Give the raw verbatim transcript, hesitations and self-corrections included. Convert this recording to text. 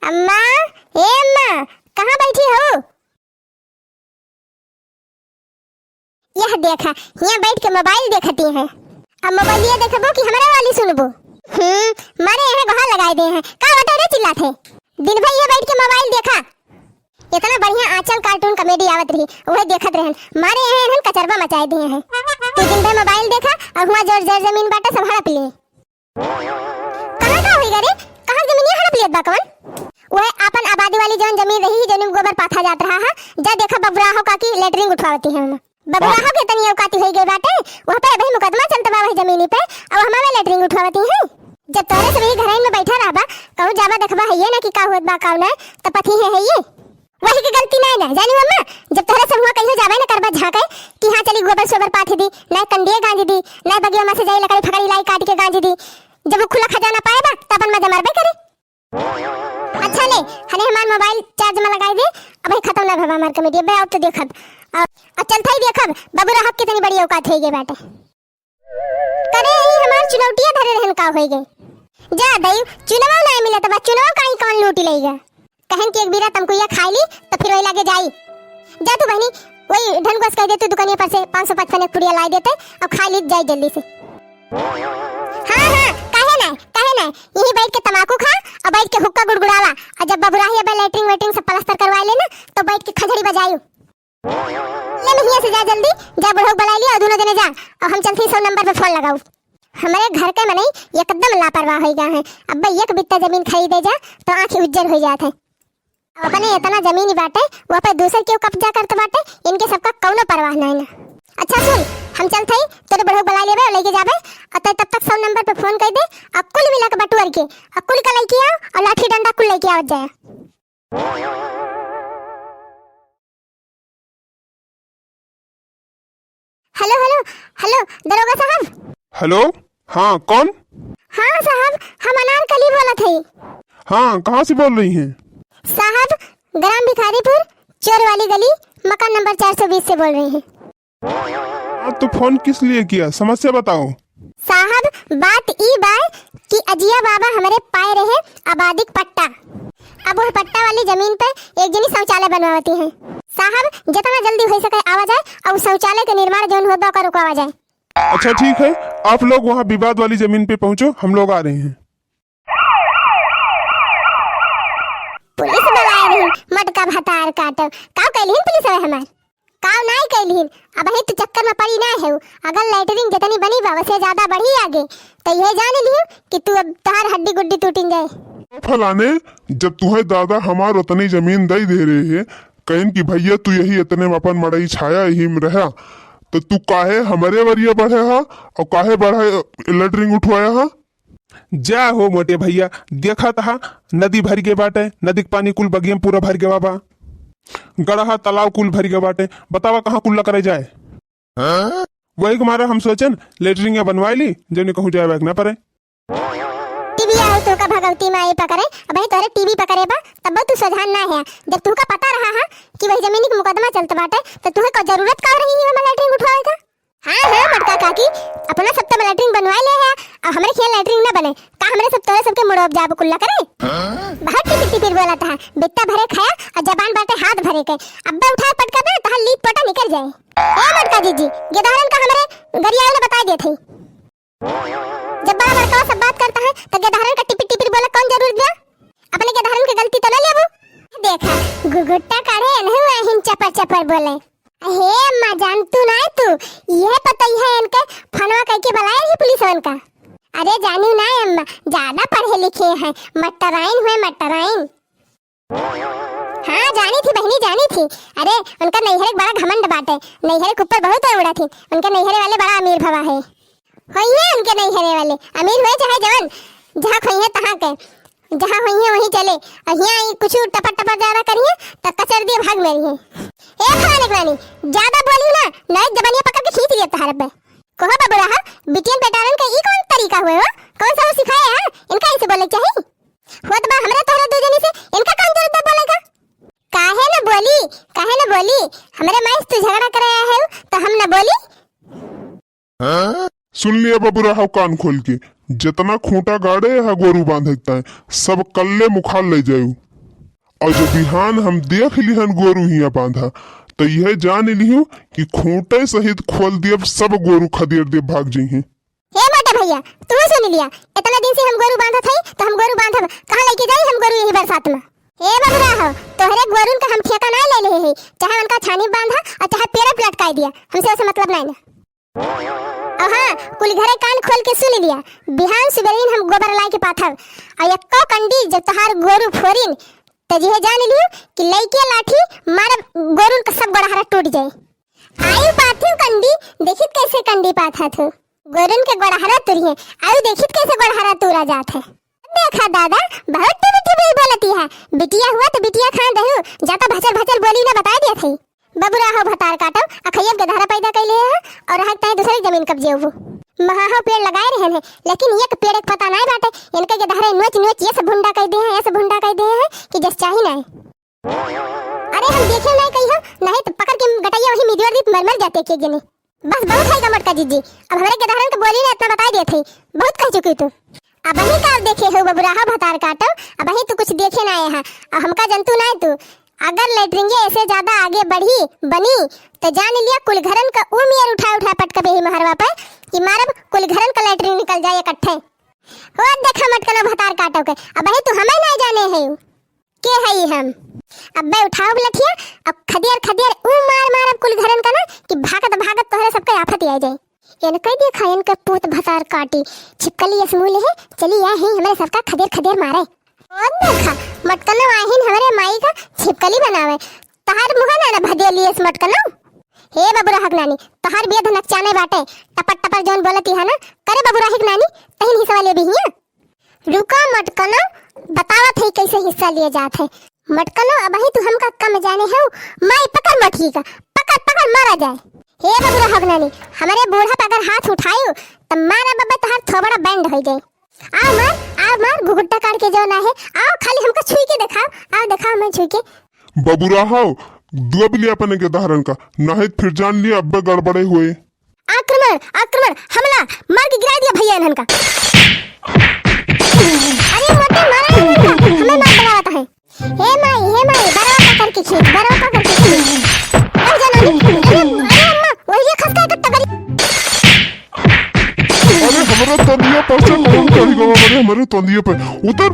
अम्मा, ए अम्मा, कहाँ बैठी हो? यह देखा, हियाँ बैठ के मोबाइल देखती हैं। अब मोबाइलिया देखबो कि हमरा वाली सुनबो? हम्म, मारे यहाँ गोहार लगाए दे हैं। का बता रे चिल्लात है? दिन भर ये बैठ के मोबाइल देखा। इतना बढ़िया आँचल कार्टून कॉमेडी आवत रही, वही देखत रहन। मारे यहाँ इन्हन कचरबा मचाए दिए हैं। तू दिन भर मोबाइल देखा और हुआँ जोर जोर जमीन बाटा सब हड़प लिए। कहाँ का होइगा रे? कहाँ जमीनिया हड़प लेत बा कवन? वह आपन आबादी वाली जौन जमीन रही, जौन में गोबर पाथा जात रहा है, जा देखा बबुराहो काकी लेटरिन उठवावती है ओमा। बबुराहो के तनी औकाती होई गई बाटे, वह पे अबही मुकदमा चलत बा वही जमीनी पे, अब हमारे लेटरिन उठवावती है। जब तोहरे सब यही घरइन में बैठा रहबा, कहूँ जाबा देखबा है ये ना कि का होत बा का ना, त पथी है, है ये। वही के गलती ना, ना जानी अम्मा, जब तोहरे सब हुआ कहियो जाबे ना करबा झाँके कि हाँ चली गोबर सोबर पाथी दी, ना कंडिये गांज दी, ना बगिया में से जाई लकड़ी फकड़ी लाई काट के गांज दी। जब वो खुला खजाना पाए बा, त अपन मजा मारबे करे। अच्छा ले, हने हमार मोबाइल चार्ज में लगाई दे, अबही खत्म ना भवा हमार कॉमेडी, अबे आओ तो देखब। अब, अब चलत ही देखब, बबुराहो के तनी बड़ी औकात होई गई बाटे। करे यही हमार चुनौटिया धरे रहन का होई गई। जा दई, चुनवा ना मिलत बा, चुनवा काई कौन लूटी लेगा। कहन कि एक बीरा तमकुइया खाई ली, तो फिर वही लागे जाई। जा तू बहनी, वही ढनगोस कह दे तू दुकानिया पर से पाँच सौ पचपन एक पुड़िया लाई देते, अब खा ली जाई जल्दी से। हाँ, हाँ, काहे ना, काहे ना, यही बैठ के तमाकू खा और बैठ के हुक्का गुड़गुड़ावा, और जब बबुराही अब लेटरिन वेटरिन सब प्लास्टर करवा लेना, तो बैठ के खजड़ी बजायू। ले महिया से जा जल्दी, जा बुढ़ऊ बुलाई लिया और दोनों जने जा, और हम चलते ही सौ नंबर पे फोन लगाऊ। हमारे घर के मनई एकदम लापरवाह हो गया है। अब एक बित्ता जमीन खरीदे जा तो आँखी उज्जर हो जात है। अब अपने इतना जमीन ही बाटे, वो पे दूसर क्यों कब्जा करत बाटे, इनके सबका कौनो परवाह नहीं ना। अच्छा सुन, हम चलत हई, तोरे बुढ़ऊ बुलाई लेबे और लेके जाबे, और तै तब तक सौ नंबर पे फोन कर दे, और कुल मिला के बटुअर के, और कुल का लेके आओ, और लाठी डंडा कुल लेके आवत जाए। हेलो, हेलो, हेलो, दरोगा साहब। हेलो, हाँ, कौन? हाँ साहब, हम अनारकली बोलत हई। हाँ, कहाँ से बोल रही हैं? साहब, ग्राम भिखारीपुर, चोर वाली गली, मकान नंबर चार सौ बीस से बोल रही हैं। हाँ, तो फोन किस लिए किया, समस्या बताओ। साहब, बात ई बा कि अजिया बाबा हमरे पाए रहे आबादी क पट्टा। अब वह पट्टा वाली जमीन पे एक जनी शौचालय बनवावती हैं। साहब, जितना जल्दी हो सके आवा जाए और शौचालय के निर्माण जौन होत बा ओका रुकवावा जाए। अच्छा ठीक है, आप लोग वहाँ विवाद वाली जमीन पे पहुँचो, हम लोग आ रहे हैं। पुलिस बुलाए रही, मटका भतार काटो। का कैली हन पुलिस हवे हमार? काव नाई कैलिन, अबही तू चक्कर में पड़ी ना है। अगर लेटरिन जितनी बनी बा, वसे ज्यादा बढ़ी आगे, तो ये जान लियो कि तू अब तोहार हड्डी गुड्डी टूटिन जाए। ओ फलाने, जब तुहे दादा हमार उतनी जमीन दई दे रहे हैं, कहिन कि भैया तू यही इतने में अपन मड़ई छाया, यही में रहा, तो तू काहे हमरे वरिया बढ़े हा और काहे बढ़े लेटरिन उठवाया हा? जा हो मोटे भैया, देखत हा, नदी भर गे बाटे, नदी के पानी कुल बगिया में पूरा भर गवा बा, गड़हा तालाब कुल भर गवा बाटे। बतावा कहाँ कुल्ला करे जाए? वही के मारे हम सोचन लेटरिन बनवाई ली, जौने कहूँ जाए ना पड़े। टीवी आओ तो का भगवती माई पकड़े, अबही तोरे टीवी पकड़े बा, तब तू सोझान ना है। जब तुहका पता रहा हा कि वही जमीन के मुकदमा चलत बाटे, तो तुहे को जरूरत का रही है हमार लेटरिन उठवावे का? हाँ, हाँ, मटका काकी, अपना सब तो लेटरिन बनवाए ले है, अब हमरे खिया लेटरिन ना बने, का हमरे सब तोरे सबके मुड़ो अब जाब कुल्ला करे? बहुत टिपिर टिपिर बोला था, बित्ता भरे खाया और जबान बाटे हाथ भरे के। अब्बे उठा पटका दे, तहार लीप पोटा निकल जाए। ए मटका जीजी, गेदहरन का हमरे गरियाए ना बताए देत हई। जब बड़ा बड़का सब बात करता है, तो गेदहरन का टिपिर टिपिर बोला कौन जरूरत बा? अपने गेदहरन के गलती तो ना लेबू। देखा, गुगुट्टा काढ़े एनहु आहिन चपर चपर बोले। हे अम्मा जान, तू ना तू, ये पता ही है इनके फोनवा करके बुलाए ही पुलिस वालन का। अरे जानी ना अम्मा, ज्यादा पढ़े लिखे हैं, मटराइन हुए मटराइन। हाँ जानी थी बहनी, जानी थी। अरे उनका नैहरे के बड़ा घमंड बाटे, नैहरे के ऊपर बहुत उड़ा थी, उनके नैहरे वाले बड़ा अमीर भवा है। होइहे उनके नैहरे वाले, अमीर हुए चाहे जवन, जहाँ खोइहे तहाँ के, जहाँ होइहे वहीं चले। और हियाँ आई कुछ टपर टपर ज्यादा करिहे, तो कचर दिए भाग में रहिहे। ए फलाने के रानी, ज्यादा बोली ना, नहीं जबनिया पकड़ के खींच लिया तहार पे। कहो बबुरा, बिटियन बेटारन के ई कौन तरीका हुए हो? कौन सा वो सिखाए हैं? इनका ऐसे बोले के चाहिए? होत बा हमरे तोहरे दू जनी से, इनका कौन जरूरत बा बोले का? काहे न बोली, काहे न बोली? हमरे माई से तू झगड़ा करे आए हो, तो हम न बोली? सुन लिया बबुरा, हाउ कान खोल के, जितना खूंटा गाड़े हा गोरू बांधे के ताईं, सब कल्ले मुखाल ले जायु। और जो बिहान हम देख लिहन गोरू हियां बांधा, तो यह जान लिहु कि खूंटे सहित खोल दियब, सब गोरू खदेड़ दियब, भाग जइहें। हे मोटे भैया, तू सुन लिया, इतना दिन से हम गोरू बांधत हई, तो हम गोरू बांधब, कहाँ लेके जाई हम गोरू यही बरसात में? हे बबुरा हो, तोहरे गोरून का हम ठेका ना ले ले हई, चाहे उनका छानी बांधा और चाहे पेड़ पे लटकाई दिया, हमसे उसे मतलब नहीं ना। और हाँ, कुल घरे कान खोल के सुन लिया, बिहान सुबेरिन हम गोबर लाए के पाथब, और एक्को कंडी जब तोहार गोरू फोरिन, तो जिहे जान लियो कि लइके लाठी मारब, गोरून का सब गोड़हरा टूट जाए। आयु पाथू कंडी, देखित कैसे कंडी पाथा थू। गोरून के गोड़हरा तुरिये, आयु देखित कैसे गोड़हरा तूरा जात है। देखा दादा, बहुत टिबी टिबी बोलती है। बिटिया हुआ तो बिटिया खान दहू, ज्यादा भचर भचर बोली ना, बताए दिया थी। बबुरा हो भतार काटो, अखैया के धारा पैदा कैले है और हक ताई दूसरे जमीन कब्जे हो। महा हो पेड़ लगाए रहन है, लेकिन एक पेड़ एक पता नहीं बाटे। इनके के धारे नोच नोच ये सब भुंडा कह दे हैं, ये सब भुंडा कह दे हैं कि जस चाही नहीं। अरे हम देखे नहीं कही हो, नहीं तो पकड़ के गटैया वही मिदियोर दीप मर मर जाते के जने। बस बहुत है का मोटका जीजी, अब हमरे गदहरन के बोली ना इतना बताई देत है, बहुत कह चुकी तू। अब वही का देखे हो बबुरा हो भतार काटो, अब वही तू कुछ देखे ना आए हैं, अब हमका जंतु ना है तू। अगर लेटरिंगे ऐसे ज्यादा आगे बढ़ी, बनी, तो जान लिया कुल घरन का ऊ मेर उठा उठा पटकबे ही महरवा पे कि मारब कुल घरन का लेटरिन निकल जाए इकट्ठे। हो देखा मटकनो भतार काटो के, अब वही तू हमें ना जाने है। के हई हम? अब्बे उठाओ लठिया, अब खदियर खदियर ऊ मार मारब कुल घरन का ना कि भागत भागत तोहरे सबके आफत आ जाए। इनके देखा, इनके पूत भतार काटी, छिपकली यस मुँह ले है, चली आ ही हमरे सबका खदियर खदियर मारे। और देखा, मटकनो आहिन हमरे माई का छिपकली बनावे। तहार मुँह ना ना भदेली यस मटकनो। हे बबुरा हक नानी, तहार बिया धनक चाने बाटे, टपर टपर जौन बोलती है ना, करे बबुरा हक नानी, तहिन हिस्सा ले बिहिया। रुका मटकनो, बतावत है कैसे हिस्सा लिए जात है। मटकनो, अबही तू हमका कम जाने हो, माई पकड़ मटकी का, पकड़, पकड़ मारा जाए। हे बबुरा हगनानी, हमरे बूढ़ा पे अगर हाथ उठायु, त मारा बब्बे तोहार थोबड़ा बैंड हो जाए। आओ मार, आओ मार, घुघुट्टा काट के जो ना है, आओ खाली हमका छुई के देखाओ, आओ देखाओ मैं छुई के। बबुरा हो, दुआ भी लिया अपने के दहरन का, नहीं फिर जान लिया अब्बे गड़बड़े हुए। आक्रमण, आक्रमण, हमला, मार के गिरा दिया भैया इन्हन का। अरे मोटे मारा इन्हन का, हमें मार बनावत है। हे माई, हे माई, बरवा पकड़ के खींच, बरवा पकड़ के खींच। अरे जनानी, अरे, अरे अम्मा, वही ये खसका एक टकरी। अरे हमरे तंदिया पर से कौन चढ़ गवा, अरे हमरे तंदिया पे उतर।